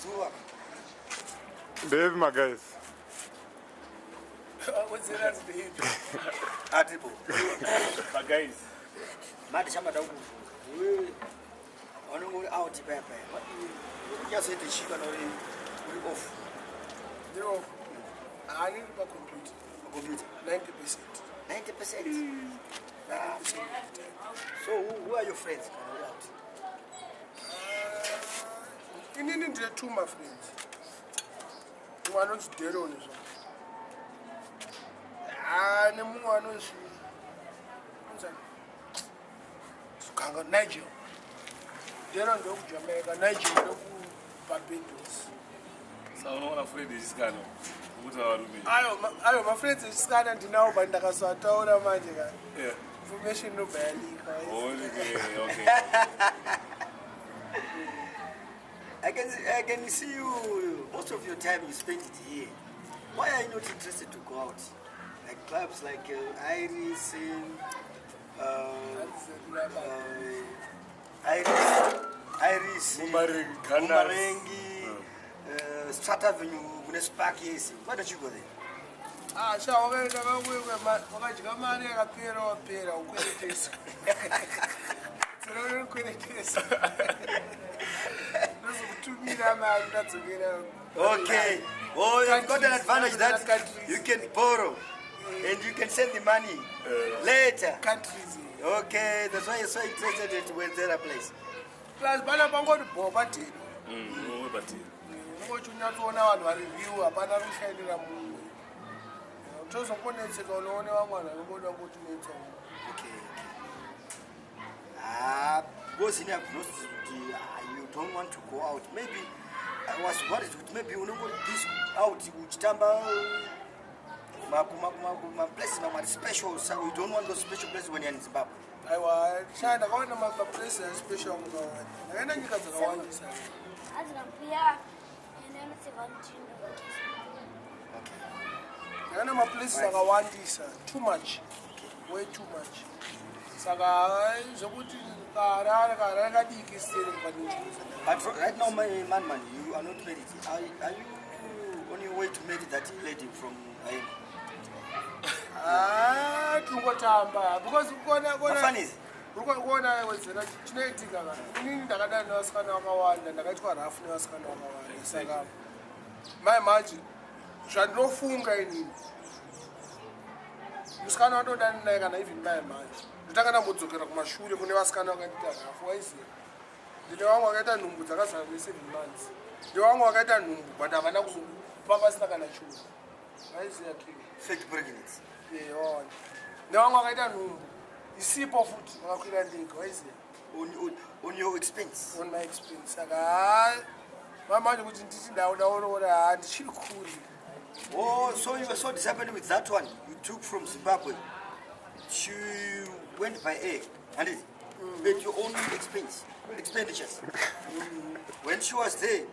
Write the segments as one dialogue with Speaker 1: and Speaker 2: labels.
Speaker 1: Zuva.
Speaker 2: Ndevi maguys.
Speaker 1: Atipo.
Speaker 3: Maguys.
Speaker 1: Mati chamada kukubvunza. Iwewe wanenge uri out paya paya. Unyatsoita chii kana uri uri off?
Speaker 4: Ndiri off. Haani pa computer.
Speaker 1: Pa computer.
Speaker 4: 90%.
Speaker 1: 90%. 90%. So who are your friends kana uri out?
Speaker 4: Inini ndine two my friends. Mumwe anonzi Deron zva. Ah, nemumwe anonzi anonzi Kanga Nigel. Deron ndokuJamaica, Nigel ndokuBarbados.
Speaker 3: Saka unoona friend yechisikana ukuti varume.
Speaker 4: Ayo, ayo mafriends echisikana ndinawo but ndakasataura manje ka.
Speaker 3: Yeah.
Speaker 4: Information inobva yalika.
Speaker 3: Okay, okay.
Speaker 1: I can see you, most of your time you spend it here. Why are you not interested to go out? Like clubs like Iris, Iris,
Speaker 3: Boomerang, Gunners.
Speaker 1: Boomerang, Strat Avenue, kune Spark yes. Why don't you go there?
Speaker 4: Ah, sha wakaenda wakadya mari yakapera wapera ukweretesa. Tsero ukweretesa. Ndozokutumira mari ndadzokera.
Speaker 1: Okay. Oh, you've got an advantage that
Speaker 4: Countries.
Speaker 1: you can borrow and you can send the money later.
Speaker 4: Countries.
Speaker 1: Okay, that's why you're so interested at Wenzera place.
Speaker 4: Plus bana pangoti bho padheni.
Speaker 3: But
Speaker 4: Unenge uchinyatsoona vanhu vari real, hapana kushainira mumwe. Tozongonetseka unoone vamwe vanhu vanongoda kungotinetsa.
Speaker 1: Okay. Ah, because in I've noticed that you don't want to go out. Maybe I was worried that maybe unongo this out uchitamba ma places mamwe ari special, so you don't want those special places when you're in Zimbabwe.
Speaker 4: Aiwa, sha ndakaona maplaces ari special mukawanda. Ndakaenda nyika dzakawandisa.
Speaker 5: Azikambuya ene 17.
Speaker 1: Okay.
Speaker 4: Ndakaenda maplaces akawandisa, too much, way too much. Saka hai, zvokuti kaharare kaharare kadiki sere pane nzvimbo dzakadai.
Speaker 1: But right now, my man, you are not married. Are you on your way to marry that lady from Aina?
Speaker 4: Ah, tingotamba because kuona kuona
Speaker 1: Mafanis?
Speaker 4: Kuona wedzera chinoitika ka inini ndakadana nevasikana vakawanda, ndakaitwa rafu nevasikana vakawanda. Saka mai manje zvandinofunga inini, musikana wandodana naye kana even mai manje ndotanga ndambodzokera kumashure kune vasikana vakaita rafu, waiziva. Ndine vamwe vakaita nhumbu dzakazara ne7 months, ndine vamwe vakaita nhumbu but havana kuzopa pasina kana chunhu, waiziva king.
Speaker 1: Fake pregnancy.
Speaker 4: Waona, nevamwe vakaita nhumbu isipo futi vakakwira ndege, waiziva.
Speaker 1: On your expense.
Speaker 4: On my expense. Saka ha mamanje kuti nditi ndaurora, ha ndichiri kuri.
Speaker 1: Oh, so you were so disappointed with that one you took from Zimbabwe. She went by air, and it at your own expense, expenditures. When she was there,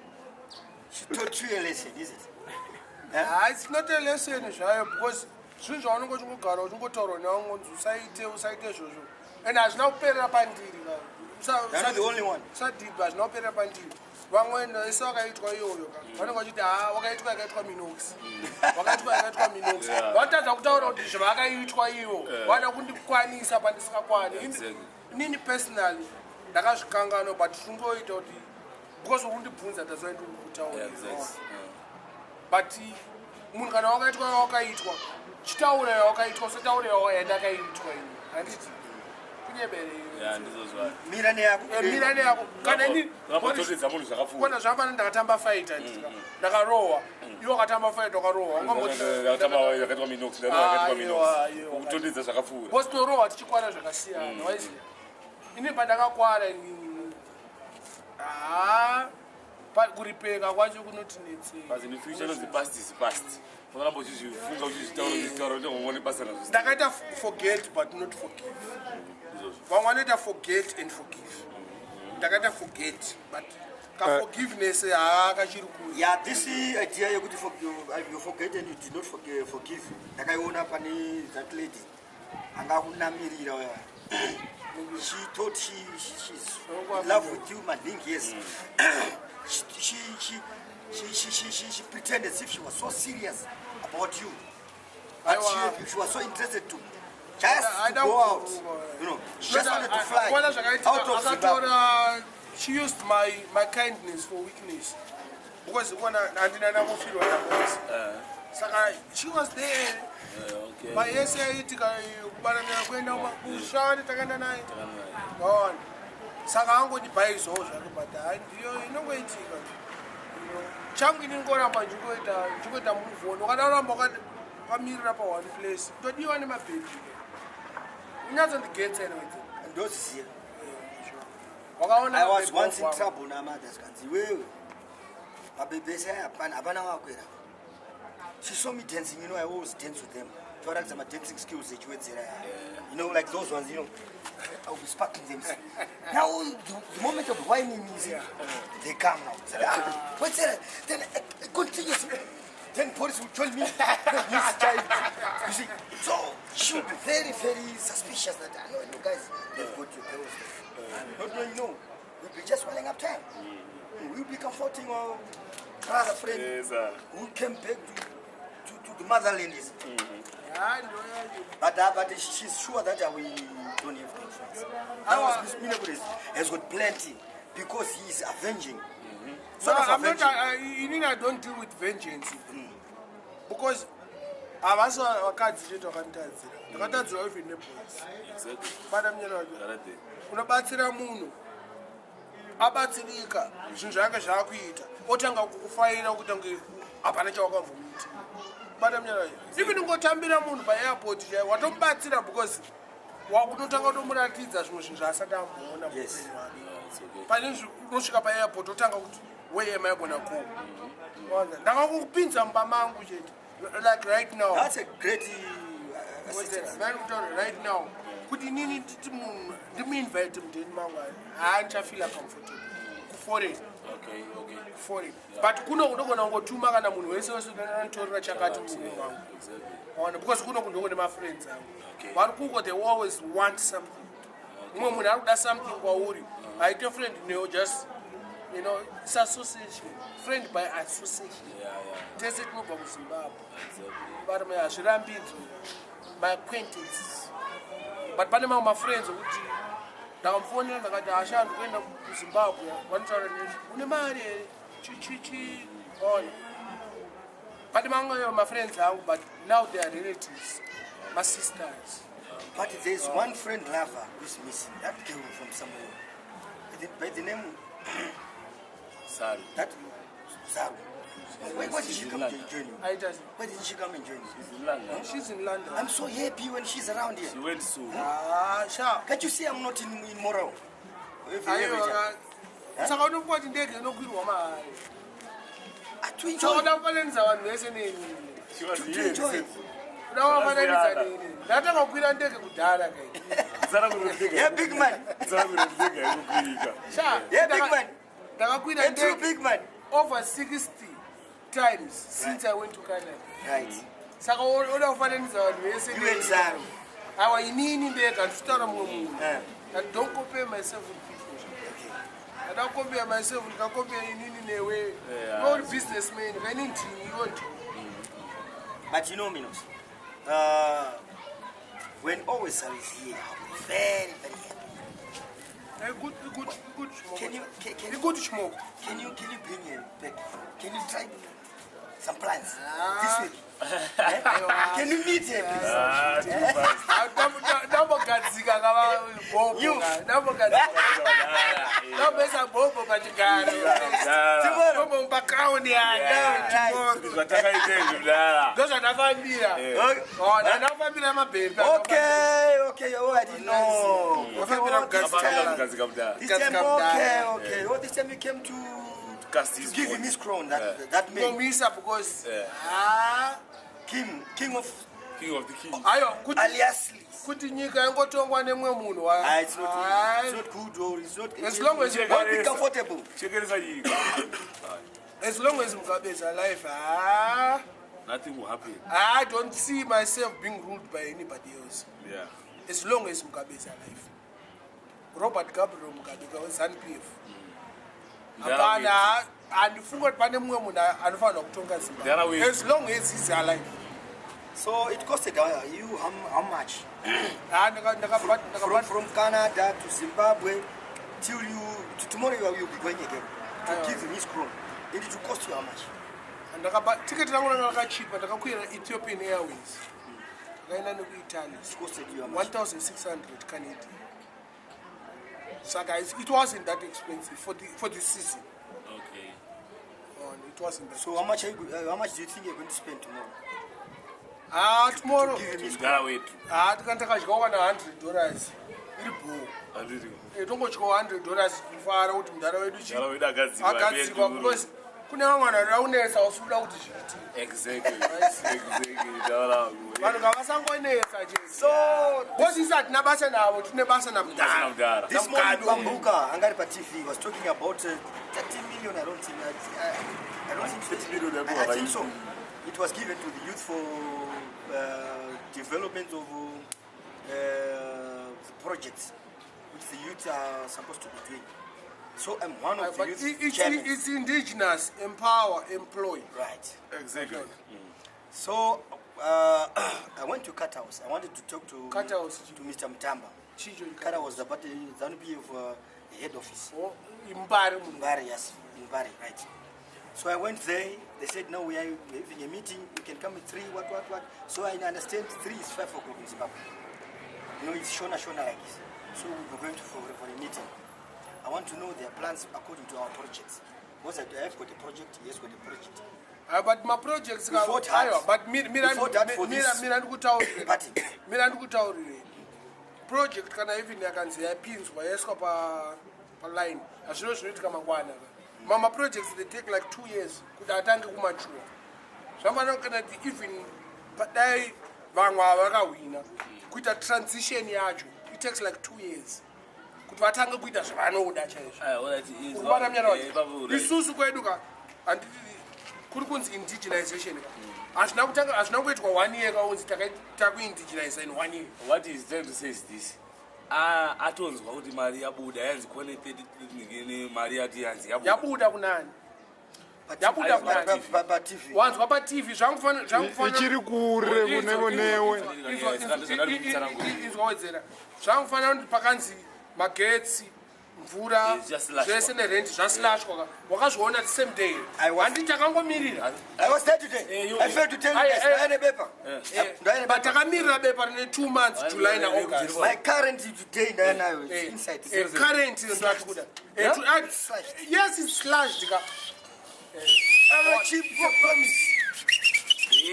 Speaker 1: she taught you a lesson, is it? Huh?
Speaker 4: Ha, it's not a lesson zvayo because zvinhu zvaunenge uchingogara uchingotaurwa nevamwe kunzi usaite usaite izvozvo and hazvina kuperera pandiri.
Speaker 1: You're not the only one.
Speaker 4: Usadhibha, hazvina kuperera pandiri. Vamwe ese vakaitwa iyoyo ka vanenge vachiti ha wakaitwa yakaitwa minox, wakaitwa yakaitwa minox. Vatadza kutaura kuti zvavakaitwa ivo vada kundikwanisa pandisikakwani. Inini personally ndakazvikanganwa, but tingoita kuti because uri kundibvunza, that's why ndiri kutaura. But munhu kana wakaitwa wakaitwa, chitaura yawakaitwa, usataura yandakaitwa ini, handiti kunyebere.
Speaker 3: Yeah, ndizvo zvayo.
Speaker 1: Mira neyako.
Speaker 4: Mira neyako kana ini.
Speaker 3: Unambototedza munhu zvakapfuura.
Speaker 4: Kona zvapana ndakatamba fight, handiti ndakarohwa, iwe wakatamba fight wakarohwa.
Speaker 3: Ndakatamba yakaitwa minox, yakaitwa minox.
Speaker 4: Aiwa, aiwa.
Speaker 3: Kutondedza zvakapfuura.
Speaker 4: Because tinorohwa tichikwara zvakasiyana, waiziva. Ini pandakakwara inini, ha, kuripeka kwacho kunotinetsei.
Speaker 3: But in the future, the past is past. Unoramba uchizvifunga, uchizvitaura, uchizvitaura, unenge basa nazvo.
Speaker 4: Ndakaita forget but not forgive.
Speaker 3: Izvozvo.
Speaker 4: Vamwe vanoita forget and forgive, ndakaita forget but kaforgiveness haa kachiri kure.
Speaker 1: Yeah, this idea yekuti you forget and you did not forgive, ndakaiona pane that lady anga kunamirira uya. She thought she's in love with you maningi, yes. She pretended as if she was so serious about you. But she was so interested to just
Speaker 4: I
Speaker 1: to
Speaker 4: don't-
Speaker 1: go out. She just wanted to fly
Speaker 4: Kuona zvakaitika,
Speaker 1: out of Zimbabwe.
Speaker 4: Akatora, she used my kindness for weakness because kuona handina nakufirwa nabosi, saka she was there. Payese yaiitika kubaranira kuenda kushandi, takaenda naye, waona. Saka angondibhaizawo zvake, but hai, ndiyo inongoitika. Changu ini ngoramba ndichingoita move on. Ukada kuramba wakamirira pa one place, todiwa nemabhebhi, unyatsondigetsa ene wedze.
Speaker 1: Ndozisiya.
Speaker 4: Wakaona
Speaker 1: I was
Speaker 4: mabhebhi
Speaker 1: once in
Speaker 4: wangu.
Speaker 1: trouble namothers, kanzi iwewe mabhebhi ese aya hapana, hapana wakwera. She saw me dancing. I always dance with them. Toratidza ma-dancing skills echiwedzera, like those ones. I'll be sparking them. Now the moment of whining music, they come now. Say, "Ah, wedzera." Then it continues. Then police will join me. This child, you see. So she will be very, very suspicious that I know you guys, they've got your girls there. Not knowing, no, we'll be just running up time. We'll be comforting our brother friend
Speaker 3: Yes, sir.
Speaker 1: who came back to the motherland. Is.
Speaker 4: Hayi, ndo yacho.
Speaker 1: But she's sure that we don't have girlfriends. Now, Miss has got plenty because he is avenging. Sort
Speaker 4: No,
Speaker 1: of
Speaker 4: I'm not,
Speaker 1: avenging.
Speaker 4: Inini I don't deal with vengeance because havasi vakadzi chete vakanditadzira, ndakatadzirwa even neboys. Bata munyana wacho.
Speaker 3: Karate.
Speaker 4: Unobatsira munhu, abatsirika, zvinhu zvake zvaakuita, otanga kukufaira kuita kunge hapana chawakambomuita. Bata munyana wacho, even ngotambira munhu paairport chaiwo, watomubatsira because wakunotanga kutomuratidza zvimwe zvinhu zvaasati amboona muupenyu hwake.
Speaker 3: It's okay.
Speaker 4: Pane unosvika paairport, otanga kuti, "Where am I gonna go?" Waona, ndakangokupinza mumba mangu chete, like right now.
Speaker 1: That's a great assistance.
Speaker 4: Mani kutaura right now kuti inini nditi munhu ndimuinvite mudeni mangu, haa, ndichafeela comfortable kuforeign. Kuforeign, but kuno kunogona kungotuma kana munhu wese wese anditorera chakati mumunhu wangu. Waona, because kuno kundongone mafriends angu. Vari kuko, they always want something. Mumwe munhu ari kuda something kwauri, haite friend newo, just it's association, friend by association. Tese tinobva kuZimbabwe. But hazvirambidzwe, my acquaintances, but pane mamwe mafriends okuti ndakamufonera, ndakati, "Asha, ndikuenda kuZimbabwe." Vanotaura nezvi, "Une mari here?" Chichichi, ona, pane mamwe mafriends angu, but now they are relatives, masisters.
Speaker 1: But there's one friend lover who's missing. That girl from somewhere. By the name
Speaker 3: Sorry.
Speaker 1: that Zaru. Why did she come to join you?
Speaker 4: Aita sei?
Speaker 1: Why did she come and join you?
Speaker 3: She's in London.
Speaker 4: She's in London.
Speaker 1: I'm so happy when she's around here.
Speaker 3: She went soon.
Speaker 4: Ah, sha.
Speaker 1: Can't you see I'm not in moral? Every time.
Speaker 4: Aiwa, saka unofunga kuti ndege inokwirwa mahari?
Speaker 1: Ah, to enjoy.
Speaker 4: Saka uda kufananidza vanhu vese neni?
Speaker 3: She was
Speaker 1: To
Speaker 3: here.
Speaker 1: enjoy.
Speaker 4: Uda kufananidza neni? Ndatanga kukwira ndege kudhara kai.
Speaker 3: Zara kurondega.
Speaker 1: Yeah, big man.
Speaker 3: Zara kurondega inokwirika.
Speaker 4: Sha.
Speaker 1: Yeah, big man.
Speaker 4: Ndakakwira
Speaker 1: A true
Speaker 4: ndege
Speaker 1: big man.
Speaker 4: Over 60 times since I went to Canada. Saka uda kufananidza vanhu vese
Speaker 1: You and
Speaker 4: neni?
Speaker 1: Zaru.
Speaker 4: Aiwa, inini ndega, handitaura mumwe munhu. I don't compare myself with people. Ndada kucompare myself, ndikacompare inini newe, iwe uri businessman, kaini ndini, iwe ndini.
Speaker 1: But you know, Minos, when always Zaru is here, I'll be very, very happy.
Speaker 4: Good, good, good chimoko.
Speaker 1: Can you,
Speaker 4: Good chimoko.
Speaker 1: Can you bring him back? Can you try some plans this week? Eh? Can you meet her, please?
Speaker 3: Ah, too fast.
Speaker 4: Ndambogadzika kava bhobho.
Speaker 1: You.
Speaker 4: Ndambogadzika, ndamboisa bhobho pachigaro.
Speaker 1: Tomorrow.
Speaker 4: Bhobho pacrown yake.
Speaker 1: Right.
Speaker 3: Zvatakaita izvi kudhara.
Speaker 4: Ndozvandafambira.
Speaker 1: Okay.
Speaker 4: Ndandafambira mabhebhi.
Speaker 1: Okay. Oh, I didn't know. Okay,
Speaker 4: Wafambira
Speaker 1: oh, this
Speaker 4: kugadzika.
Speaker 1: time,
Speaker 3: Kugadzika kudhara.
Speaker 1: this time,
Speaker 4: Kugadzika
Speaker 1: okay. Oh, this time you came to
Speaker 3: Cast his
Speaker 1: give
Speaker 3: vote.
Speaker 1: him his crown. That man,
Speaker 4: Ngomisa because ah,
Speaker 1: king of
Speaker 3: King of the king.
Speaker 4: aiwa, kuti
Speaker 1: alias.
Speaker 4: kuti nyika ingotongwa nemwe munhu
Speaker 1: Ah, it's not,
Speaker 4: Hayi.
Speaker 1: it's not good or it's not.
Speaker 4: As long as you-
Speaker 1: Don't be comfortable.
Speaker 3: Chekeresa nyika.
Speaker 4: As long as Mugabe is alive, ah,
Speaker 3: Nothing will happen.
Speaker 4: I don't see myself being ruled by anybody else. As long as Mugabe is alive, Robert Gabriel Mugabe, ZANU PF, hapana. Handifunga kuti pane mumwe munhu anofanirwa kutonga
Speaker 3: Mudhara
Speaker 4: Zimbabwe
Speaker 3: wedu.
Speaker 4: as long as he's alive.
Speaker 1: So it costed you how much?
Speaker 4: Ha,
Speaker 1: From Canada to Zimbabwe till you to tomorrow you'll be going again to
Speaker 4: Aye.
Speaker 1: give him his crown. It will cost you how much?
Speaker 4: Tiketi rangu ranga rakachipa. Ndakakwira Ethiopian Airways, ndakaenda nekuItaly.
Speaker 1: It costed you how much?
Speaker 4: 1600 Canadian. Saka it wasn't that expensive for the season. It wasn't that.
Speaker 1: So how much do you think you're going to spend tomorrow?
Speaker 4: Ah, tomorrow?
Speaker 1: Give him his
Speaker 3: Mudhara wetu.
Speaker 4: Ah, tikanga takadyawo kana $100 iri bhoo.
Speaker 3: Handiti?
Speaker 4: Tongodyawo $100 kufara kuti mudhara wedu chi
Speaker 3: Mudhara wedu agadzikwa.
Speaker 4: Agadzikwa, because kune vamwe vanhu vanoda kunetsa usikuda kuti zviitike.
Speaker 3: Exactly, mudhara wangu.
Speaker 4: Vanhu ngavasangonetsa chete.
Speaker 1: So
Speaker 4: because isi hatina basa navo, tine basa
Speaker 3: Basa
Speaker 4: namudhara.
Speaker 3: namudhara.
Speaker 1: This morning,
Speaker 4: Namugado.
Speaker 1: Pambuka Angari pa TV was talking about 30 million. I don't think. I don't think.
Speaker 3: 30 million
Speaker 1: I think so. It was given to the youth for development of the projects which the youth are supposed to be doing. So I'm one of the
Speaker 4: But
Speaker 1: youth chairmen.
Speaker 4: it's indigenous, empower, employ.
Speaker 1: Right. So I went to Cut House. I wanted to talk to
Speaker 4: Cut House.
Speaker 1: to Mr. Mutamba.
Speaker 4: Chicho?
Speaker 1: Cut House about the ZANU PF head office.
Speaker 4: Oh, iMbare munhu.
Speaker 1: Mbare, yes, Mbare, right. So I went there. They said, "No, we are having a meeting. You can come at 3, what, what, what." So I understand 3 is 5 o'clock in Zimbabwe. It's Shona Shona like this. So we were going for a meeting. I want to know their plans according to our projects. Was that I have got a project? Yes, got a project.
Speaker 4: Ah, but maprojects
Speaker 1: We fought hard.
Speaker 4: aiwa, but
Speaker 1: We fought hard for this
Speaker 4: mira ndikutaurire.
Speaker 1: party.
Speaker 4: Mira ndikutaurire, project kana even yakanzi yapinzwa, yaiswa paline, hazvino zvinoitika mangwana. Mamaprojects, they take like 2 years kuti atange kumature. Zvafanira kana kuti even dai vamwe ava vakahwina, kuita transition yacho it takes like 2 years kuti vatange kuita zvavanoda chaizvo. Ukubata munyana wacho, isusu kwedu ka, handiti kuri kunzi indigenization ka, hazvina kutanga, hazvina kuitwa one year kaunzi takuindigenize in one year.
Speaker 3: What is trying to say is this. Ah, atonzwa kuti mari yabuda, yanzi kone 30 mari yati yanzi yabuda.
Speaker 4: Yabuda kunani? Yabuda kunani?
Speaker 1: Pa TV.
Speaker 4: Wanzwa paTV. Zvangufanira
Speaker 2: Ichiri kure kunewe.
Speaker 4: Inzwa, wedzera, zvangufanira kuti pakanzi magetsi, mvura,
Speaker 3: Zvaslashwa.
Speaker 4: zvese nerent zvaslashwa ka, wakazviona the same day? Handiti takangomirira?
Speaker 1: I was there today. I failed to tell you guys. Ndaine bepa. Ndaine
Speaker 4: But
Speaker 1: bepa.
Speaker 4: takamirira bepa rine 2 months, July naAugust.
Speaker 1: My current today ndainayo. It's inside.
Speaker 4: Current ndati kuda.
Speaker 1: Slashed.
Speaker 4: Yes, it's slashed ka.
Speaker 1: I'm a cheap for promise.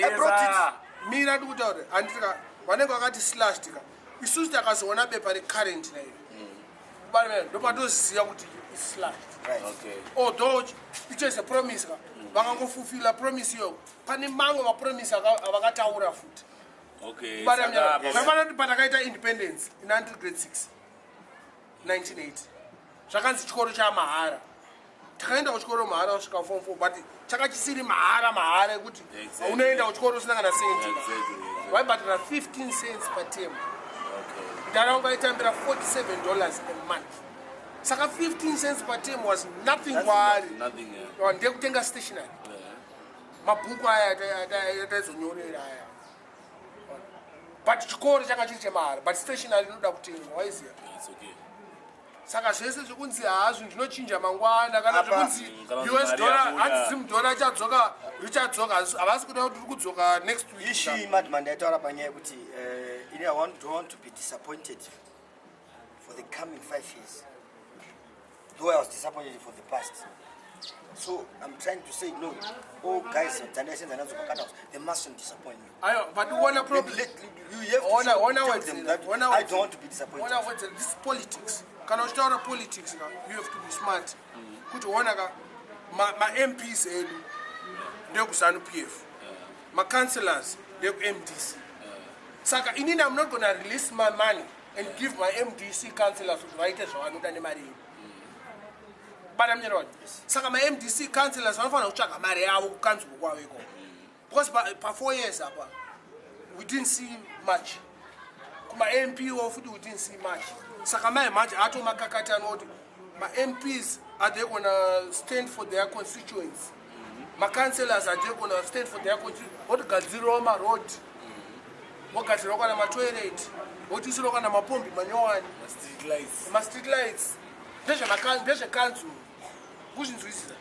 Speaker 1: I brought it.
Speaker 4: Mira ndikutaura, handiti ka, vanenge vakati slashed ka, isusu takazoona bepa recurrent naiyo ndopatoziva kuti it's slashed. Although it is a promise ka, vakangofulfilla promise iyo, pane mamwe mapromise avakataura futi. Zvafana kuti patakaita independence in 100 grade 6 1980, zvakanzi chikoro chamahara. Takaenda kuchikoro mahara kusvika form 4, but chaka chisiri mahara mahara ekuti unoenda kuchikoro usina kana senti. Waibhadhara 15 cents paterm. Ndaraunga aitambira $47 a month, saka 15 cents paterm was nothing kwaari. Ndekutenga stationary, mabhuku aya ataizonyorera aya. But chikoro changa chiri chemahara, but stationary inoda kutengwa, waiziva? Saka zvese zvekunzi haa, zvinhu zvinochinja mangwana, kana zvekunzi
Speaker 3: Kana
Speaker 4: US
Speaker 3: mari
Speaker 4: dollar,
Speaker 3: yabuda.
Speaker 4: hanzi zimudhora ichadzoka, richadzoka, havasi kuda kuti ri kudzoka next week.
Speaker 1: Ishi madman, ndaitaura panyaya yekuti ini I don't want to be disappointed for the coming 5 years, though I was disappointed for the past. So I'm trying to say no, all guys dzandaisenza nadzo pakata, they mustn't disappoint me.
Speaker 4: Ayo, but uona problem.
Speaker 1: You have to
Speaker 4: Ona ona
Speaker 1: tell them that
Speaker 4: ona
Speaker 1: I don't want to be disappointed.
Speaker 4: Ona wedzera, this is politics. Kana uchitaura politics ka, you have to be smart kuti ona ka, ma-MPs edu ndekuZANU PF, ma-councillors ndeku-MDC. Saka inini I'm not gonna release my money and give my MDC councillors kuti vaite zvavanoda nemari iyi. Bata munyana wacho, saka ma-MDC councillors vanofanira kutsvaga mari yavo kukanzuro kwavo ikoko, because pa4 years apa we didn't see much. Kuma-MP wo futi we didn't see much. Saka mai manje atomakakatano kuti ma-MPs Are they gonna stand for their constituents? Macounselors, are they gonna stand for their constituents? Votigadzirirawo maroad, vogadzirawo kana matoilet, votiisirawo kana mapombi manyowani,
Speaker 3: Street lights.
Speaker 4: Mastreet lights. Ndezvekanzuru kuzvinzwisisa.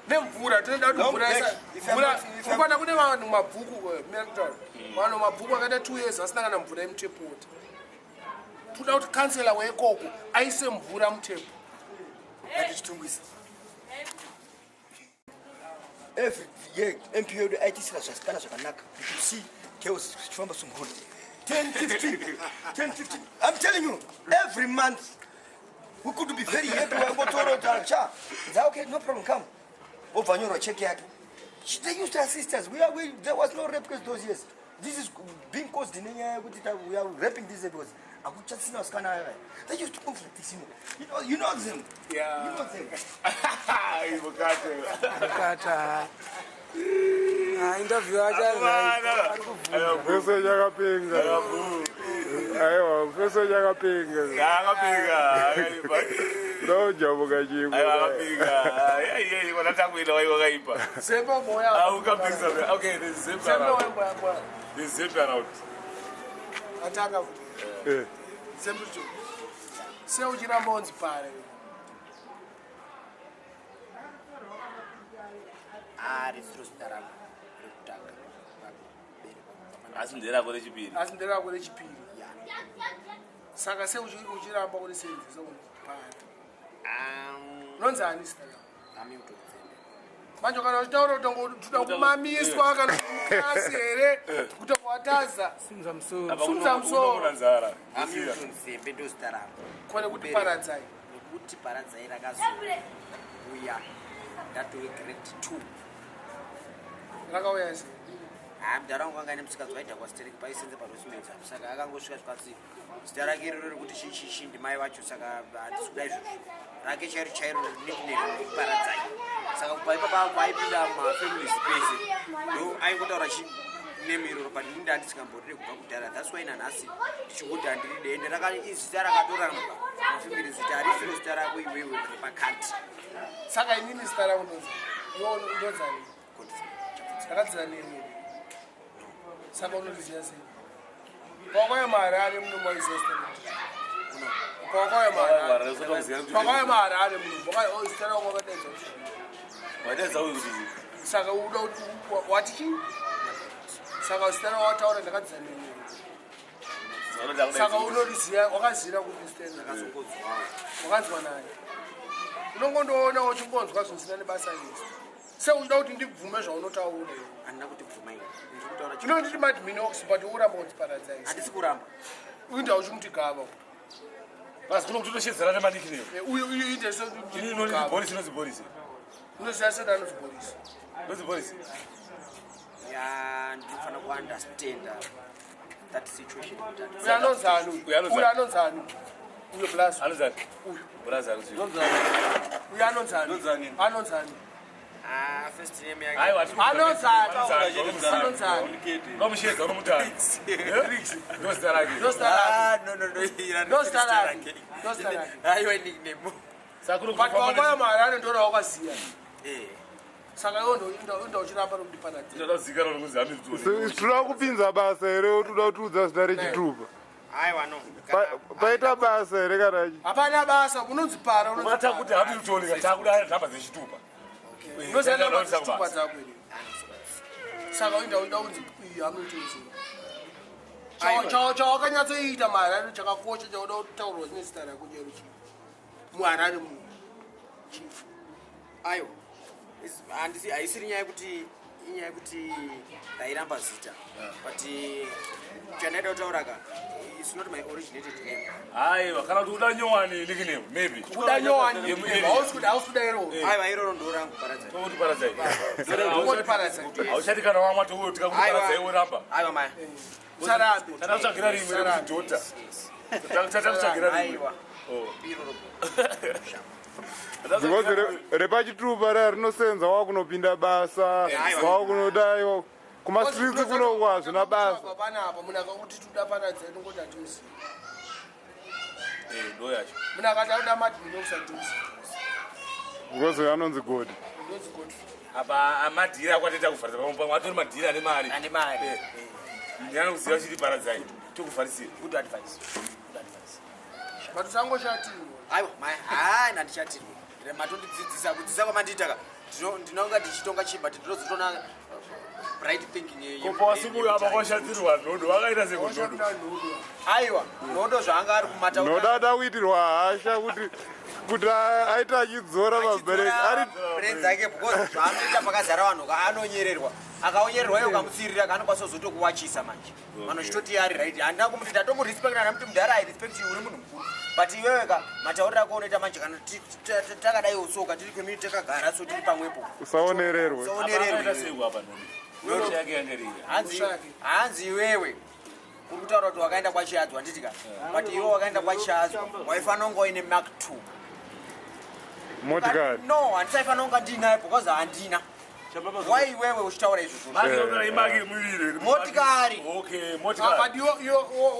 Speaker 4: Nemvura tinoda kuti
Speaker 1: Long
Speaker 4: mvura
Speaker 1: back, if I'm not- if I'm-
Speaker 4: kukwana kune vanhu mabhuku, mina kutaura vanhu mabhuku akaita 2 years vasina kana mvura yemutap water. Toda kuti kansela weikoko aise mvura mutap.
Speaker 1: Ngatichitungwisa every year MP yedu aitisira zvasikana zvakanaka. You should see girls zvichifamba sungura 10 15 10 15. I'm telling you, every month we could be very happy. Waingotora kuti acha nza, okay, no problem, come, obva nyorwa cheki yake. They used to assist us. There was no rape case those years. This is being caused nenyaya yekuti we are raping these because akuchasina vasikana aya. They used to move like this, you know them.
Speaker 3: Yeah.
Speaker 1: You know them.
Speaker 3: Mukate.
Speaker 6: Kata interview yacho ari kubvunza.
Speaker 2: Pese chakapenga, aiwa, pese chakapenga.
Speaker 3: Akapinga. Akaipa.
Speaker 2: Ndaujamuka chimwe.
Speaker 3: Aiwa, akapinga. Aiwa, watakuenda waiwa wakaipa.
Speaker 4: Zembe moya.
Speaker 3: Ah, ukapinga. Okay, there's Zembe
Speaker 4: Zembe
Speaker 3: around.
Speaker 4: wembo yamboya.
Speaker 3: There's Zembe around.
Speaker 4: Atanga futi. Zembe cho se uchiramba unzi pare.
Speaker 7: Harisiro zita rangu rekutanga pakuberekwa.
Speaker 3: Asi nderako rechipiri.
Speaker 4: Asi nderako rechipiri, saka se uchiramba kurisenzesa unzi pare? Unonzi ani zita rako?
Speaker 7: Hamilton Zembe.
Speaker 4: Manje kana uchitaura kuti toda kumamiswa kana mukasi here kuti wataza.
Speaker 6: Simudza musoro.
Speaker 3: Apa
Speaker 4: Sumudza musoro.
Speaker 3: unogona nzara.
Speaker 7: Hamilton Zembe ndo zita rangu.
Speaker 4: Kone kuti paradzai.
Speaker 7: Nekuti paradzai rakazouya ndatove grade 2.
Speaker 4: Rakauya sei?
Speaker 7: Ha, mudhara wangu anga ane musikadzi waidhakwa kwastereki paisenze parosmens apo, saka akangosvika zvikatsi zita rake iroro rekuti chichichi ndimai vacho, saka handisi kuda izvozvo. Rake chairo chairo nickname paradzai. Saka kubva ipapa paipinda mumafamily space ndo aingotaura chi name iroro, but ini ndandisingamborire kubva kudhara. That's why nanhasi ndichingoti handiride, ende izita rakatoramba mafamily zita harisiro zita rako iwewe repakati.
Speaker 4: Saka inini zita rangu ndonzi, iwe ndonzani?
Speaker 7: Godfrey Chapfutsi.
Speaker 4: Ndakadzira neni, saka unoriziva sei? Pakauya maharare muno maiziva zita rekuti pakauya maharare, pakauya maharare muno zita rangu wakadaidza kuti
Speaker 3: Wadaidza uyu kuti
Speaker 4: saka uda kuti wati chii? Saka zita rawataura ndakadzira neni, saka unoriziva, wakazira kuti zita iri?
Speaker 7: Ndakazongonzwawo.
Speaker 4: Wakanzwa naye. Unongondoona uchingonzwa zvisina nebasa rese. Se uchida kuti ndibvume zvaunotaura iwe?
Speaker 7: Handina kuti bvumai, ndiri kutaura
Speaker 4: Chinonditi madminox, but uramba kudziparadzai.
Speaker 7: Handisi kuramba.
Speaker 4: Uinda uchimuti gava.
Speaker 3: Basi kuno kutotoshedzera nemanickname.
Speaker 4: Uyu uyu inde.
Speaker 3: Ini inonzi Boris, inonzi Boris.
Speaker 4: Unoziva seti anonzi Boris?
Speaker 3: Inonzi Boris.
Speaker 7: Ya, ndinofanira kuunderstanda that situation kuti
Speaker 4: Uyu anonzi ani?
Speaker 3: Uyu anonzi
Speaker 4: Uyu anonzi ani? Uyu plus.
Speaker 3: Anonzi ani?
Speaker 4: Uyu.
Speaker 3: Boris anonzi.
Speaker 4: Uyu anonzi ani? Anonzi ani?
Speaker 7: Ah, first name yake.
Speaker 3: Aiwa.
Speaker 4: Anonzi ani? Anonzi ani?
Speaker 3: Unomushedza, unomutani. Ndo zita rake.
Speaker 4: Ndo zita rake.
Speaker 7: Ah, no, no, no, ira
Speaker 4: Ndo zita
Speaker 7: zita
Speaker 4: rake.
Speaker 7: rake.
Speaker 4: Ndo zita rake.
Speaker 7: Aiwa, nickname.
Speaker 3: Saka kuno
Speaker 4: But
Speaker 3: kutofamba
Speaker 4: wakauya maharare ndo rawakaziya.
Speaker 7: Eh.
Speaker 4: Saka iwo ndo uchiramba nokudiparadzai.
Speaker 3: Ndinoda kuzikanwa nokunzi Hamilton.
Speaker 2: Toda kupinza basa here? Toda kutiudza zita rechitupa?
Speaker 7: Aiwa, no.
Speaker 2: Paita basa here kana
Speaker 4: Hapana basa, unonzi para, unonzi
Speaker 3: Ubata
Speaker 4: para.
Speaker 3: kuti Hamilton ka takuda nhamba dzechitupa.
Speaker 4: Unoziva namba dzechitupa dzako here? Saka uinda uida unzi Hamilton. Chawakanyatsoita muHarare chakakosha chauda kutaurwa nezita rako chero chii muHarare muno chii?
Speaker 7: Aiwa, handisi, haisiri nyaya yekuti, inyaya yekuti ndairamba zita, but chandaida kutaura ka, it's not my originated name.
Speaker 3: Aiwa, kana kuti uda nyowani nickname maybe.
Speaker 4: Uda nyowani.
Speaker 3: Yemu-
Speaker 4: Hausi kuda iroro.
Speaker 7: Aiwa, iroro ndo rangu, paradzai.
Speaker 3: Tokuti paradzai.
Speaker 4: Ungoti paradzai.
Speaker 3: Hauchati kana wamwa tokuti tikakuti paradzai woramba.
Speaker 7: Aiwa maya.
Speaker 4: Usarambe.
Speaker 3: Tata kutsvagira rimwe rekuti dhota. Tata kutsvagira rimwe.
Speaker 7: Aiwa.
Speaker 3: Oh.
Speaker 7: Iroro.
Speaker 2: Because repachitupa raya rinosenza wakunopinda basa, wakunodaiwa kumastreets kunoku hazvina basa.
Speaker 4: Panapa munhu akakuti tuda paradzai, unongoti hatimuzivi.
Speaker 3: Eh, ndo yacho.
Speaker 4: Munhu akati auda madminox, hatimuzivi.
Speaker 2: Because anonzi Godi.
Speaker 4: Ndonzi Godfrey.
Speaker 3: Apa amadhiri akwatoita kuvharisa pamwe pamwe atori madhiri ane mari.
Speaker 7: Ane mari.
Speaker 3: Eh. Ndiyani kuziva chiti paradzai tokuvharisira.
Speaker 7: Good advice, good advice.
Speaker 4: But usangoshatirwa.
Speaker 7: Aiwa mai, hai, nandishatirwe. Matondidzidzisa kudzidzisa kwamandiita ka, ndinonga ndichitonga chii, but ndinozotoona bright thinking
Speaker 3: Kopawasimuyo apa kwashatirwa nhodo vakaita sekunhodo.
Speaker 4: Washatira nhudu.
Speaker 7: Aiwa, nhodo zvaanga ari kumata.
Speaker 2: Noda ada kuitirwa hasha kuti aite achidzora mabhereki ari.
Speaker 7: Brain dzake, because zvaanoita pakazara vanhu ka, anonyererwa. Akaonyererwa iye, ukamutsiirira ka, anokwanisa kuzotokuwachisa manje. Vanhu chitoti ari right, handina kumuti, ndatomurespect, ndamuti, "Mudhara, I respect you, uri munhu mukuru, but iwewe ka, matauriro ako unoita manje, kana takadai usoka, tiri community, takagara so, tiri pamwepo."
Speaker 2: Usaonererwe.
Speaker 7: Usaonererwe.
Speaker 3: Akaita sei apa nhodo? Nhodo yake yanga iri.
Speaker 7: Hanzi, hanzi iwewe uri kutaura kuti wakaenda kwaChiadzwa, handiti ka? But iwe wakaenda kwaChiadzwa, waifanira kunge uine Mark 2
Speaker 2: Motikari.
Speaker 7: No, handisaifanira kunge ndinayo because handina. Wai iwewe uchitaura izvozvo?
Speaker 3: Maki yotora imaki muviri.
Speaker 7: Motikari.
Speaker 3: Okay,
Speaker 4: Ah,
Speaker 3: motikari.
Speaker 4: but iwe